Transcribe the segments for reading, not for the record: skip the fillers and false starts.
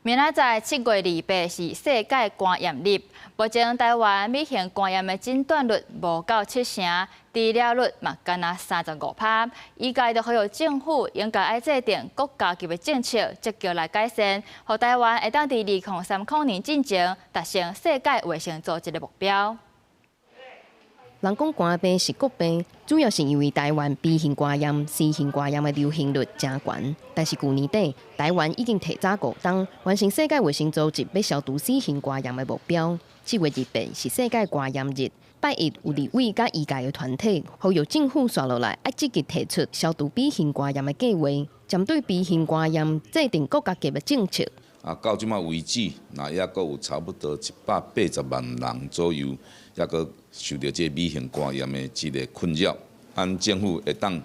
明仔載7月28是世界肝炎日。目前台灣乙型肝炎的診斷率無夠七成，治療率嘛干焦35%。醫界就呼籲政府應該愛制定國家級的政策，積極來改善，予台灣會當佇2030年進前達成世界衛生組織的目標。人講肝病是國病，主要是因為台灣 B 型肝炎、C 型肝炎的流行率誠懸。但是舊年底，台灣已經提早5冬完成世界衛生組織欲消除 C 型肝炎的目標。7月28是世界肝炎日，拜一有立委佮醫界的團體呼籲政府紲落來，愛積極提出消除 B 型肝炎的計劃，針對 B 型肝炎制定國家級的政策。啊，到這馬為止，那抑閣有差不多180萬人左右，抑閣受著這個乙型肝炎的這个困擾。咱政府會當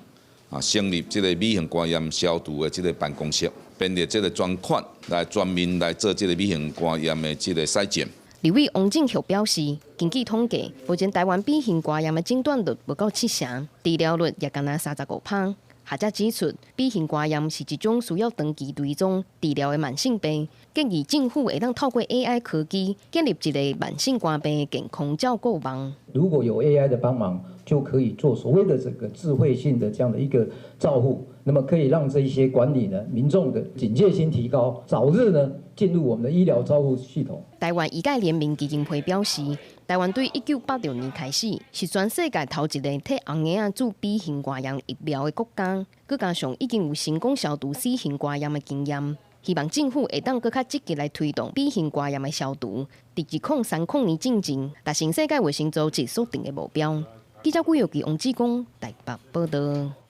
啊成立這個乙型肝炎消除的這个辦公室，編列這个專款來專門來做這个乙型肝炎的這个篩檢。立委王正學表示，根據統計，目前台灣 B 型肝炎的診斷率無夠七成，治療率也干焦35%。學者指出，B 型肝炎是一種需要長期追蹤治療的慢性病，建議政府會當透過 AI 科技建立一个慢性肝病的健康照顧網。如果有 AI 的幫忙，就可以做所謂的這個智慧性的這樣的一個照護，那麼可以讓這一些管理呢，民眾的警戒心提高，早日呢進入我們的醫療照護系統。台灣醫界聯盟基金會表示，台灣對1986年開始是全世界頭一个替紅嬰仔注 B 型肝炎疫苗的國家，閣加上已經有成功消除 C 型肝炎的經驗，希望政府會當閣較積極來推動 B 型肝炎的消除，佇2030年進前達成世界衛生組織所定的目標。記者郭玉琪、王志剛台北報導。